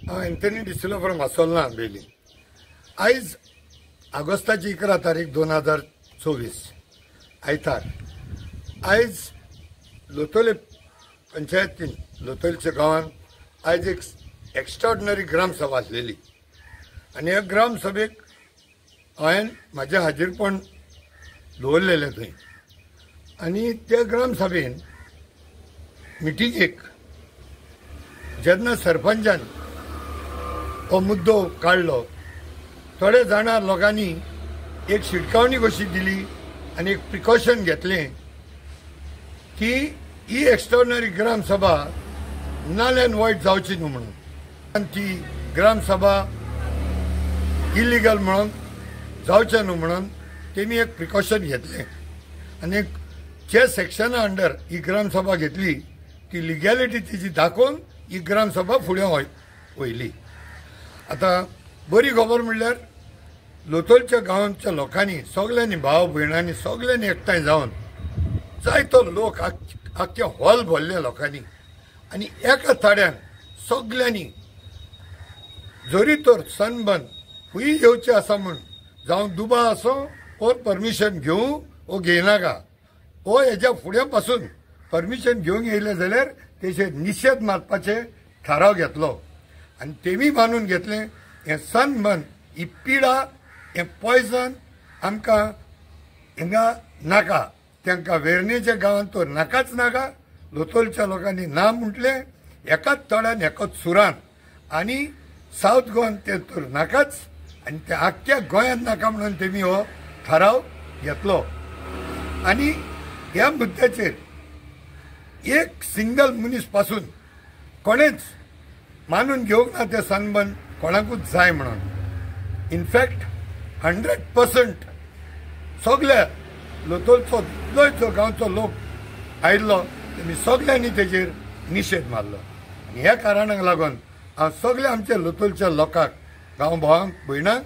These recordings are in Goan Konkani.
हांव एंथनी डिसिल्वा फ्रॉम आसोलना आंबेली. आयज ऑगस्टाची 11 तारीख 2024 आयतार. आयज लोतोले पंचायतीन लोतोलच्या गांवान आयज एक एक्स्ट्राऑर्डिनरी ग्रामसभा आसलेली आनी ह्या ग्रामसभेक हांवें म्हाजें हाजीरपण दवरलेलें थंय. आनी त्या ग्रामसभेन मिटिंगेक जेन्ना सरपंचान हो मुद्दो काडलो, थोडे जाणां लोकांनी एक शिटकावणी कशी दिली आनी एक प्रिकॉशन घेतलें की ही extraordinary gram sabha null and void जावची न्हू म्हणून, आनी ती ग्रामसभा इलिगल म्हणून जावचें न्हू म्हणून तेमी एक प्रिकॉशन घेतलें. आनी जे सेक्शना अंडर ही ग्रामसभा घेतली ती लिगॅलिटी तिची दाखोवन ही ग्रामसभा फुडें वयली. आतां बरी खबर म्हणल्यार लोतोलच्या गांवच्या लोकांनी सगल्यांनी, भाव भयणांनी सगल्यांनी एकठांय जावन जायतो लोक आख्खे हॉल भरले लोकांनी आनी एका ताड्यान सगल्यांनी जरी तर सनबर्न खंय येवचें आसा म्हूण, जावं दुबा आसूं वो परमिशन घेवं वो घेयनाका, वो हेज्या फुडें पासून परमिशन घेवंक येयलें जाल्यार तेचेर निशेध मारपाचें थाराव घेतलो. आनी तेमी मानून घेतलें हें सनबर्न ही पिडा, हें पॉयजन आमकां हिंगा नाका. तांकां वेर्णेच्या गांवांत तो नाकाच नाका. लोतोलच्या लोकांनी ना म्हटलें एकाच तोंडान एकाच सुरान, आनी सावथ गोवान तें तर नाकाच आनी ते आख्ख्या गोंयांत नाका म्हणून तेमी हो थाराव घेतलो. आनी ह्या मुद्द्याचेर एक सिंगल मनीस पासून कोणेच मानून घेवंक ना तें सनबर्न कोणाकूच जाय म्हणून. इनफॅक्ट 100% सगल्या लोतोलचो लोयचो गांवचो लोक आयिल्लो तेमी सगल्यांनी तेजेर निशेध मारलो. आनी ह्या कारणाक लागून हांव सगल्या आमच्या लोतोलच्या लोकांक, गांव भावांक, भयणांक,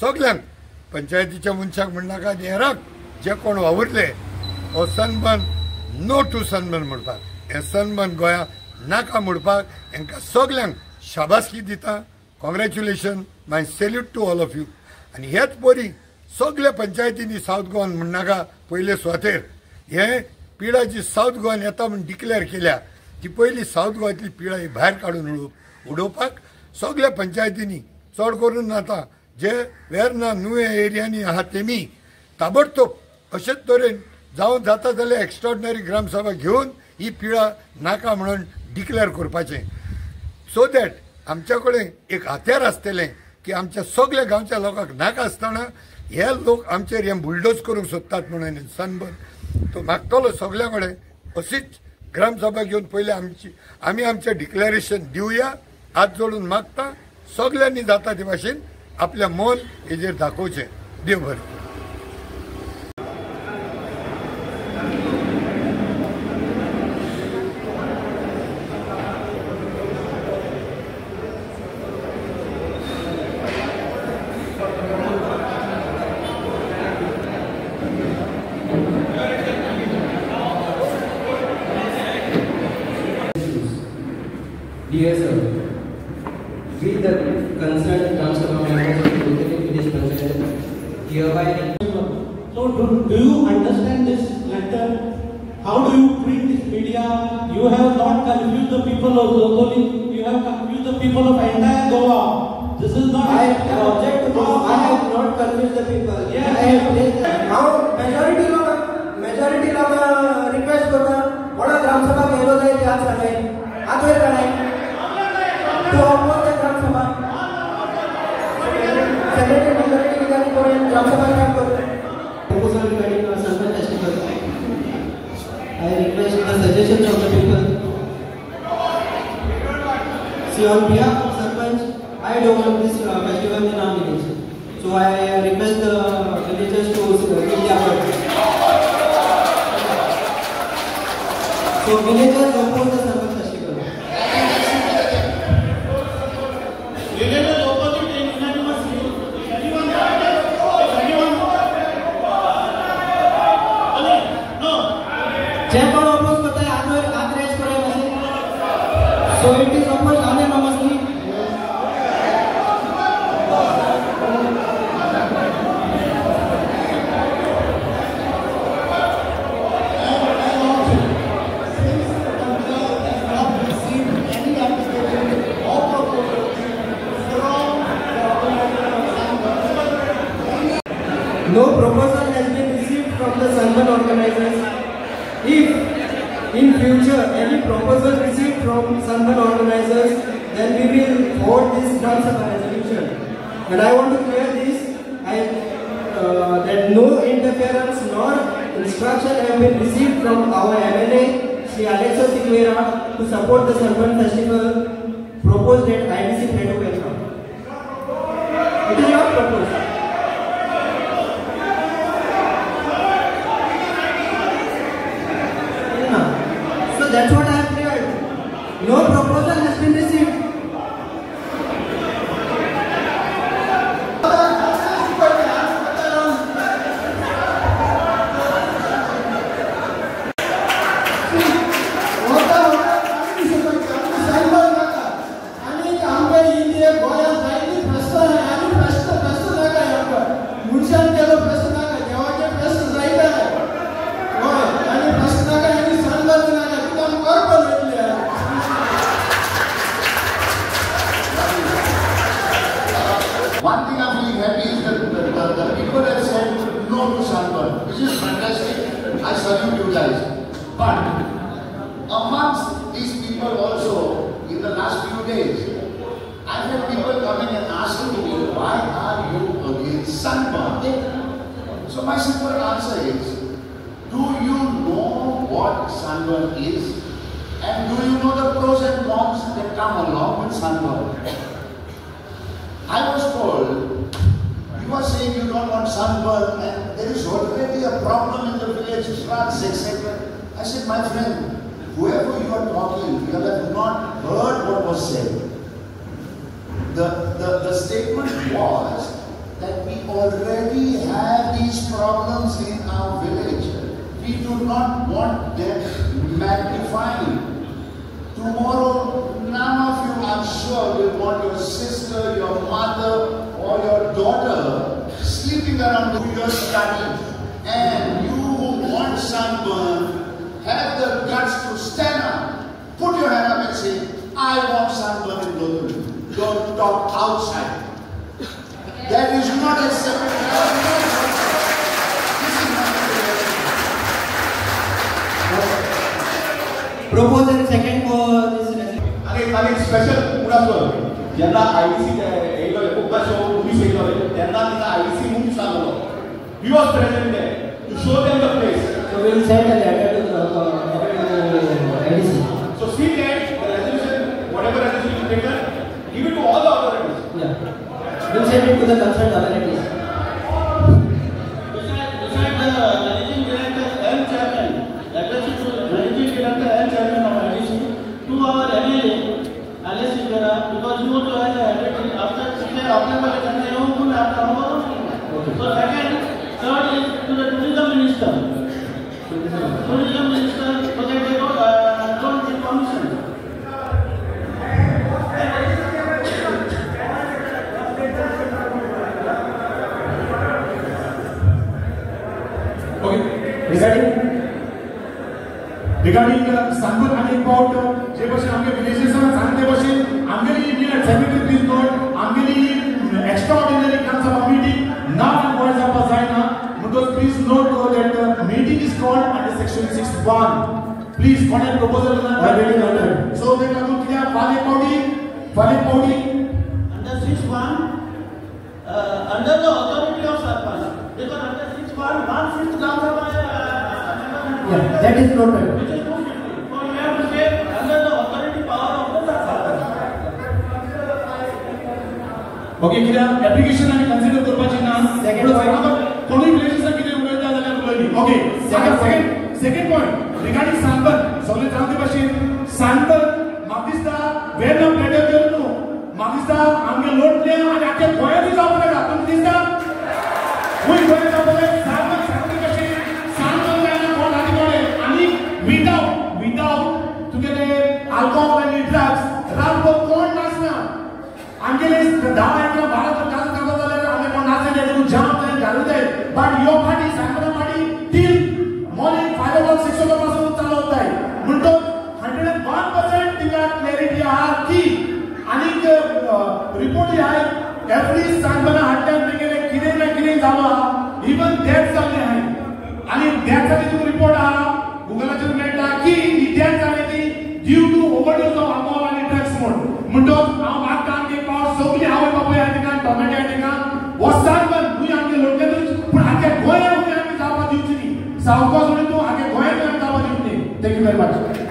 सगल्यांक, पंचायतीच्या मनशांक म्हणनाका आनी हेरांक जे कोण वावुरले हो सनबर्न नो टू सनबर्न म्हणपाक, हें सनबर्न गोंया नाका म्हणपाक हेंकां सगल्यांक शाबासकी दिता. Congratulation, my salute to all of you. आनी हेच परी सगल्या पंचायतींनी सावथ गोवान म्हणनाका पयले सुवातेर हे पिडा जी सावथ गोवान येता म्हूण डिक्लेअर केल्या ती पयली सावथ गोवांतली पिडा ही भायर काडून उडोवपाक सगल्या पंचायतींनी, चड करून आतां जे वेर्ना नुवें एरियांनी आहा तेमी ताबडतोब अशेच तरेन जावं जाता जाल्यार एक्स्ट्राऑर्डिनरी ग्रामसभा घेवन ही पिडा नाका म्हणून डिक्लेअर करपाचें, सो that आमच्या कडेन एक हत्यार आसतलें की आमच्या सगल्या गांवच्या लोकांक नाका आसतना हे लोक आमचेर हें बुलडोज करूंक सोदतात म्हणून सनबर्न तो मागतलो सगल्या कडेन. अशीच ग्रामसभा घेवन पयलीं आमी आमचें डिक्लेरेशन दिवया, हात जोडून मागता सगल्यांनी जाता ते भाशेन आपलें मन हेजेर दाखोवचें. देव बरें करूं. Dear sir, we the concerned Gram Sabha members of Lotoli Village Panchayat hereby. So do you understand this letter? How do you treat this media? You have not confused the people of Lotoli. You have confused the people of entire Goa. This is not. I object to this. I have not confused the people. Yes. I have placed. Now majority लोक request करता कोणा ग्राम सभा केलो जाय ते आज सांगाय आतां काडाय to oppose the Gram Sabha. Secretary majority regarding Gram Sabha काम करू. Proposal regarding Sunburn Festival. I request the suggestions of the people. See, on behalf of Sarpanch, I develop this festival in our village. So I request the villagers to give their vote. So villagers oppose the Sunburn Festival. Villagers oppose it unanimously. Anyone? Anyone? No. जे कोण oppose करता हात raise करा. So it is opposed unanimously. future any proposal received from Sunburn organizers, then we will forward this Gram Sabha resolution. And I want to clear this, that no interference nor instruction have been received from our MLA, Shri Aleixo Sequeira, to support the Sunburn Festival proposed at IDC Plateau Penna. It is not proposed. So that's what I have cleared. No proposal has been received. One thing I'm feeling happy is that the people have said no to sunburn, which is fantastic. I salute you guys. But amongst these people also, in the last few days, I've had people coming and asking me, why are you against sunburn? So my simple answer is, do you know what sunburn is? And do you know the pros and cons that come along with sunburn? I was told, you are saying you don't want sunburn and there is already a problem in the village, floods, etc. I said, my friend, whoever you are talking, you have not heard what was said. The statement was that we already have these problems in our village. We do not want them magnifying. Tomorrow, none of you, I'm sure, will want your sister, your mother, or your daughter sleeping around to your study. And you who want sunburn, have the guts to stand up, put your hand up and say, I want sunburn in Loutolim. Don't talk outside. That is not acceptable. This is not acceptable. Proposal second for this resolution. आणि स्पेशल उडासो जेन्ना IDC येयलो कोकण शो पुलीस येयलो तेन्ना तिका IDC म्हणून सांगलो. He was present there to show them the place. So we will send a letter to IDC. So see that the resolution, whatever resolution is written, give it to all the authorities. Yeah. We will send it to the concerned authorities. Beside the managing director and chairman, address it to the managing director and chairman of IDC, to our MLA, Aleixo Sequeira, because you also has a habit after apply So second, third is to the tourism minister. Tourism minister, so that they don't get permission. Okay. Regarding sunburn आनी एक पावट जे भशेन आमगे विलेजर्सान सांगते भशेन आमगेली सेक्रेटरी प्लीज नोट आमगेली एक्स्ट्रा ऑर्डिनरी ग्रामसभा मिटींग ना गोंय जावपाक जायना म्हणटकच please note that meeting is called under section 6(1). Please कोणें प्रपोजल ऑलरेडी नोटेड. सो तेका लागून कित्याक फाल्यां पावटी under 6(1 under the authority of sarpanch, because under 6(1 1/5 Gram Sabha. Yeah, that is noted. Which is 250. So you have to say under the authority power of the sarpanch. Okay, कित्याक एप्लिकेशन आमी कन्सिडर करपाची ना. Second point. कोणूय विलेजर्सान कितें उलयता जाल्यार उलयली. Okay, second point regarding sunburn. सगळे जाणते भाशेन सनबर्न म्हाका दिसता वेर्ना प्लेटर घेवन न्हू, म्हाका दिसता आमगे लोटल्या आनी आख्या गोंयांतूय जावपाक जाय. तुमकां दिसता खूंय गोंयांत जावपाक जाय सनबर्न सांगते भाशेन सनबर्न जायना कोण लागीं कोणें आनी विदाउट तुगेले आल्कोहोल आनी ड्रग्स रातभर कोण नाचना. आमगेले 10 11 12 काज करता जाल्यार आमगे कोण नाचले तुका जाम जाय घालूं जाय. बट यो party sunburn party till morning 5 o'clock 6 o'clock पासून चालू जाय. म्हणटकच 101% तिका क्लॅरिटी आहा की आनीक रिपोर्ट आहाय एवरी सनबर्न हाडल्यान तेगेले कितें ना कितें जालो आहा. इवन डेथ जाल्ली आहाय आनी डेथाची तुका रिपोर्ट आहा गुगलाचेर मेळटा की ही डेथ जाली. due to overdose of alcohol आनी ड्रग्स म्हूण. म्हणटकच हांव मागता आमगे एक पावट सगळीं आवय बापूय ह्या ठिकाण टोमॅटो ह्या ठिकाण हो सानबर्न खूंय आमगे लोटलेतूच पूण आमच्या गोंया खूंय आमी जावपाक दिवची न्ही. सावकाश म्हणून तूं आमगे गोंयांत आमी जावपाक दिवची न्ही. Thank you very much.